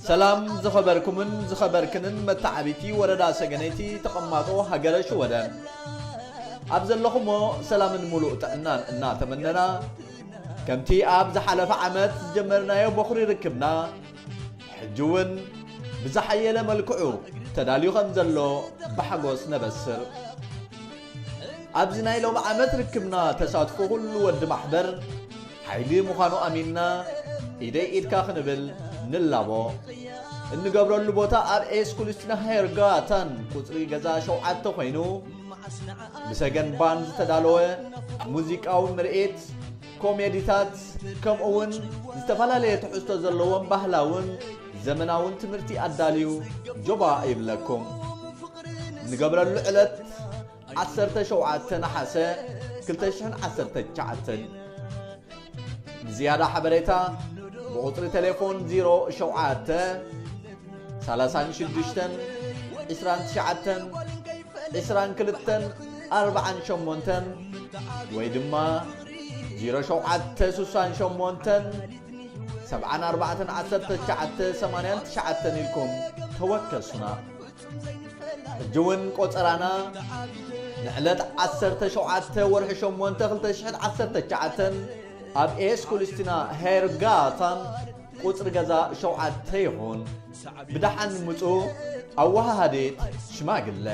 ሰላም ዝኸበርኩምን ዝኸበርክንን መተዓቢቲ ወረዳ ሰገነይቲ ተቐማጦ ሃገረ ሽወደን፣ ኣብ ዘለኹሞ ሰላምን ሙሉእ ጥዕናን እናተመነና፣ ከምቲ ኣብ ዝሓለፈ ዓመት ዝጀመርናዮ በኹሪ ርክብና ሕጂ እውን ብዝሓየለ መልክዑ ተዳልዩ ከም ዘሎ ብሓጎስ ነበስር። ኣብዚ ናይ ሎሚ ዓመት ርክብና ተሳትፎ ኩሉ ወዲ ማሕበር ሓይሊ ምዃኑ ኣሚንና ኢደይ ኢድካ ክንብል ንላቦ። እንገብረሉ ቦታ ኣብ ኤስኩልስትና ሄርጋታን ቁፅሪ ገዛ ሸውዓተ ኮይኑ ብሰገን ባንድ ዝተዳለወ ሙዚቃዊ ምርኢት፣ ኮሜዲታት ከምኡ እውን ዝተፈላለየ ትሕዝቶ ዘለዎም ባህላውን ዘመናውን ትምህርቲ ኣዳልዩ ጆባ ይብለኩም። ንገብረሉ ዕለት ዓሰርተ ሸውዓተ ነሓሰ ክልተ ሽሕን ዓሰርተ ትሽዓተን። ንዝያዳ ሓበሬታ ብቁፅሪ ቴሌፎን ዜሮ ሸውዓተ ሰላሳን ሽዱሽተን ዕስራን ትሽዓተን ዕስራን ክልተን ኣርባዓን ሸሞንተን ወይ ድማ ዜሮ ሸውዓተ ስሳን ሸሞንተን ሰብዓን ኣርባዕተን ዓሰርተ ትሽዓተ ሰማንያን ትሽዓተን ኢልኩም ተወከሱና። ሕጂ እውን ቆጸራና ንዕለት ዓሰርተ ሸውዓተ ወርሒ ሸሞንተ ክልተ ሽሕን ዓሰርተ ትሽዓተን ኣብ ኤስኩልስቲና ሄርጋታን ቁጽሪ ገዛ ሸውዓተ ይኹን። ብደሓን ምጹ። ኣወሃሃዲት ሽማግለ።